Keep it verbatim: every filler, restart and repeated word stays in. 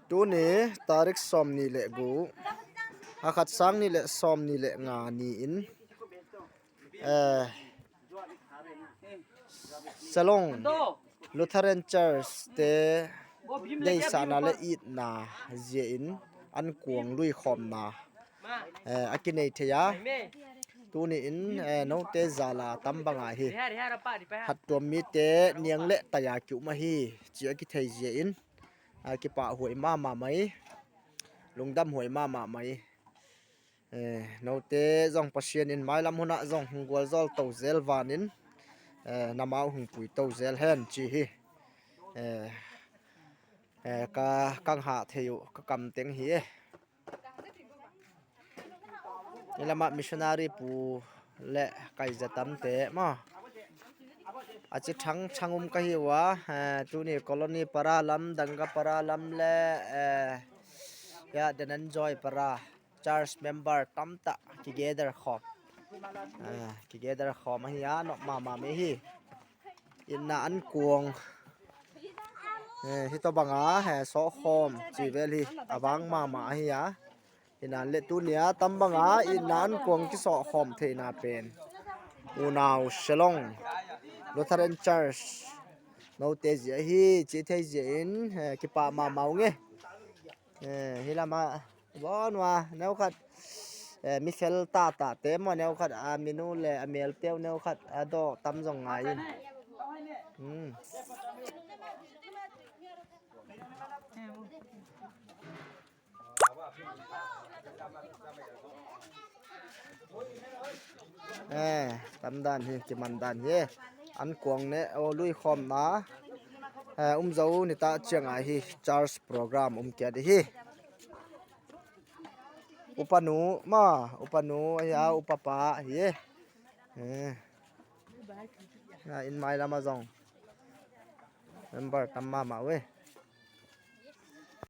Tuni tarik sawmnih leh guk, a khat sang nih leh sawmnih leh nga ni in, eh, Shillong Lutheran Church te deihsakna leh itna ziakin ankuang luikhawmna, eh, a kinei thei a. Tuni in, eh, noute zala tam bang ahi. Hattuam mite niang leh taia ki um ahi, chi a kithei ziakin, a kipahhuai mahmah mai, lungdamhuai mahmah mai. Eh, noute zong Pasian in mailam hun ah zong hong gualzawl tou zel vanin, eh, na mau hong pui tou zel hen chi hi. Eh, eh, ka, ka hah theih uh, ka kam teng hi e. Hilam ah missionary pu leh kaiza tamte maw. A chi thangthang um ka hi ua, eh, tuni Colony Para lam, Dangka Para lam leh, eh, ya, Dhananjay Para church member tamtah ki gather khawm. Ah, ki gather khawm ahi a, nawk mahmah mai hi. Itna ankuang, eh, hitobang a, eh, sawhkhawm chi vel hi a vang mahmah ahi a. Hinan leh tuni a tam bang a itna ankuang kisawhkhawm theihna pen unau Shillong Lutheran Church noute zia hi chi thei ziakin, eh, kipah mahmah ung e. Eh, hilam ah bon ua, neukhat, eh, mi fel tahtah te maw, neukhat a minu leh a mel peu neukhat a dawh tam zong ngai in. Hmm. Eh, tam dan hi, kiman dan hi. Ankuang ne, o, luikhawmna, eh, um zou nitah chiang a hi church program um kia di hi. Upa nu maw, upa nu ahi a, upa pa hi e. Eh. Na in mailam ah zong member tam mahmah uh e.